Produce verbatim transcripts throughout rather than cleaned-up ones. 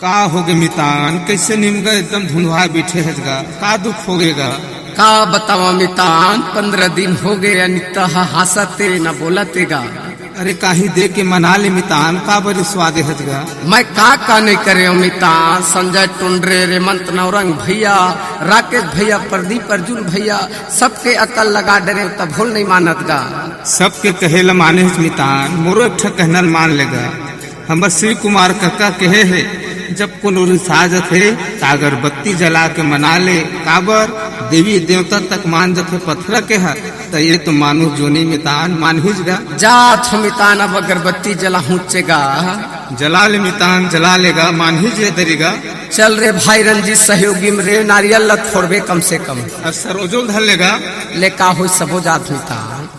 का होगे मितान, कइसे निमगा एकदम धुंधवा बइठे हस गा, का दुख होगे गा? का बतावंव मितान, पंद्रह दिन होगे अनिता ह हांसत हे न बोलत हे गा। अरे काहीं दे के मना ले मितान, का बरी स्वाद हस गा? मैं का का नइ करेंव मितान, संजय टुंडरे, रेमंत नौरंग भइया, राकेश भइया, प्रदीप अर्जुन भइया, सबके अकल लगा डरेंव तभो ल नइ मानत गा। सबके कहे ल माने हस मितान, मोरो एक ठा कहना ल मान ले गा। हमर शिव कुमार कका कहे हे, जब कोनो रिसा जथे, त अगरबत्ती जला के मना ले। काबर? देवी देवता तक मान जथे पथरा के हर, त ये तो मानुष जोनी मितान मानहिच गा। जाथंव मितान, अब अगरबत्ती जलाहूं चे गा। जला ले मितान, जला ले गा, मानहिच ये दरी गा। चल रे भाई रंजीत सहयोगी म रे, नारियल ल फोड़बे कम से कम। अउ सरोजो ल धर ले गा। ले का होइस, सबो जाथंव मितान।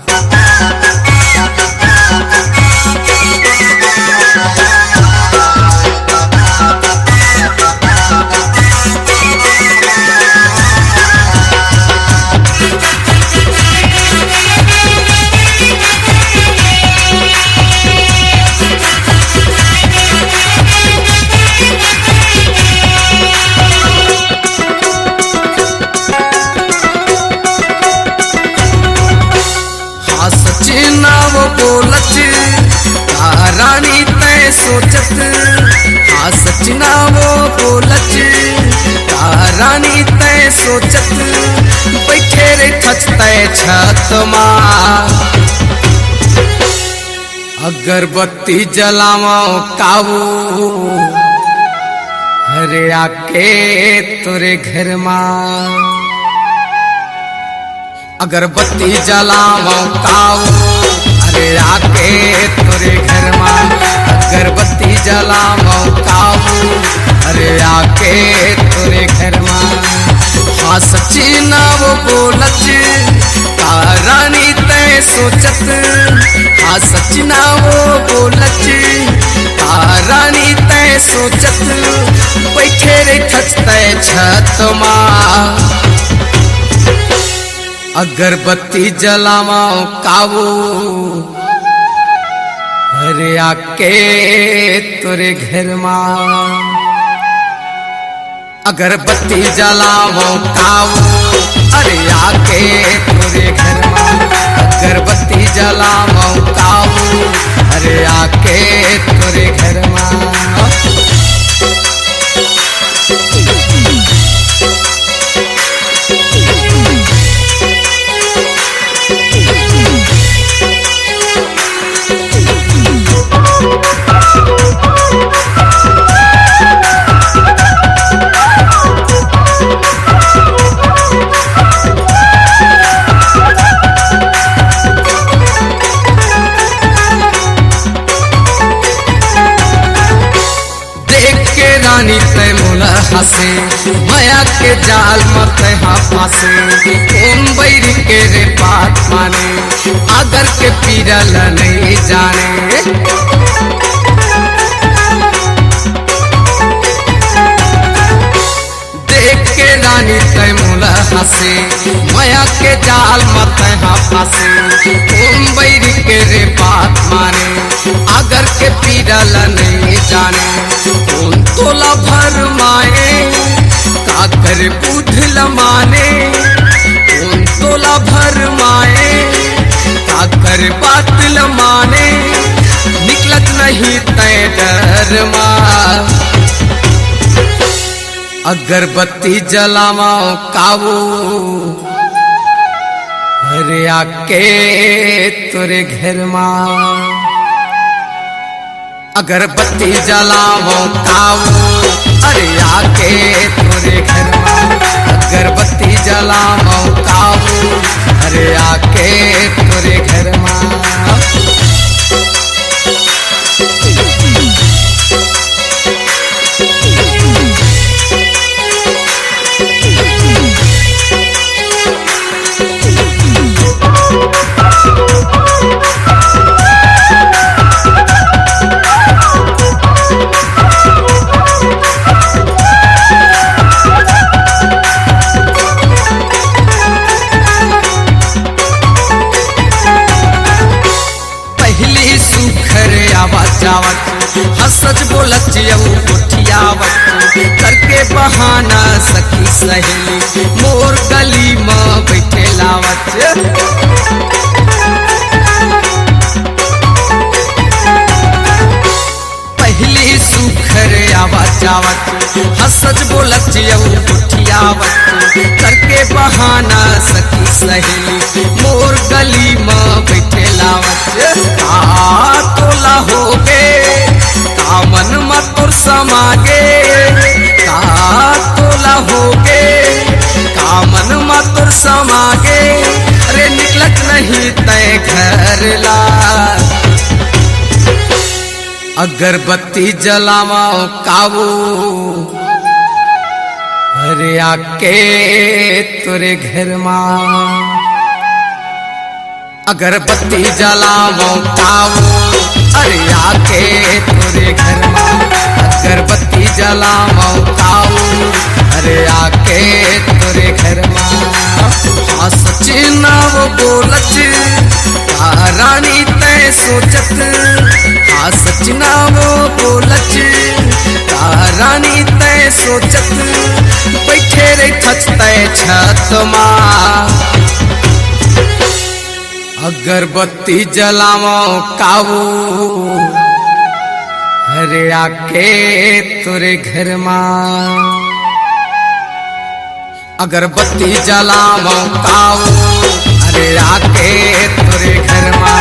हाँ सच ना वो बोलच, का रानी तैं सोचत। हाँ सच ना वो बोलच, का रानी तैं सोचत। बइठे रहिथच तैं छत मा, अगरबत्ती जलावंव काऊ, अरे आके तोरे घर मा। अगरबत्ती जलावंव काऊ, अरे आके तोरे घर मा। अगरबत्ती जलावंव काऊ, अरे आके तोरे घर मा। हाँ सच ना वो बोलच, का रानी तैं सोचत। हाँ सच ना वो बोलच, का रानी तैं सोचत। बइठे रहिथच तैं छत मा, अगरबत्ती जलावंव काऊ, अरे आके तोरे घर मा। अगरबत्ती जलावंव काऊ, अरे आके तोरे घर मा। अगरबत्ती जलावंव काऊ, अरे आके तोरे घर मा। देख के रानी तैं मोला हंसे, मया के जाल म तैं हा फांसे। कोन बैरी के रे बात माने, अगर के पीरा ल नइ जाने। देख के रानी तैं मोला हंसे, मया के जाल म तैं हा फांसे। कोन बैरी के रे बात माने, अगर के पीरा ल नइ जाने। कोन तोला भरमाए, काकर बुध ल माने। कोन तोला भरमाए, काकर बात ल माने। निकलत नहीं तैं डर मा। अगरबत्ती जलावंव काऊ, अरे आके तोरे घर मा। अगरबत्ती जलावंव काऊ, अरे आके तोरे घर मा। अगरबत्ती जलावंव काऊ, अरे आके तोरे घर मा। सहेली मोर गली म बइठे लावत। पहिली सुघर आवत जावत, हंसत बोलत अउ गोठियावत, करके बहाना सखी सहेली मोर गली म बइठे लावत। का तोला होगे, का मन म तोर समागे, का तोला होगे, का मन म तोर समागे, अरे निकलत नहीं तैं घर ला। अगरबत्ती जलावंव काऊ, अरे आके तोरे घर मा। अगरबत्ती जलावंव काऊ, अरे आके तोरे घर मा। अगरबत्ती जलावंव काऊ, अरे आके तोरे घर मा। हाँ सच ना वो बोलच, का रानी तैं सोचत। हाँ सच ना वो बोलच, का रानी तैं सोचत। बइठे रहिथच तैं छत मा। अगरबत्ती जलावंव काऊ, अरे आके तोरे घर मा। अगरबत्ती जलावंव काऊ, अरे आके तोरे घर मा।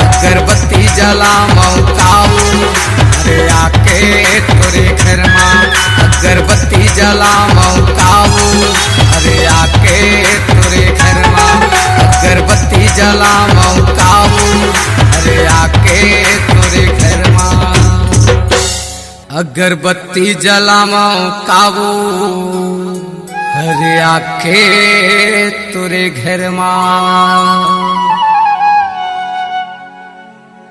अगरबत्ती जलावंव काऊ, अरे आके तोरे घर मा। अगरबत्ती जलावंव काऊ, अरे आके तोरे घर मा। अगरबत्ती जलावंव काऊ, अरे आके तोरे घर मा। अगरबत्ती जलावंव काऊ, अरे आके तोरे घर मा।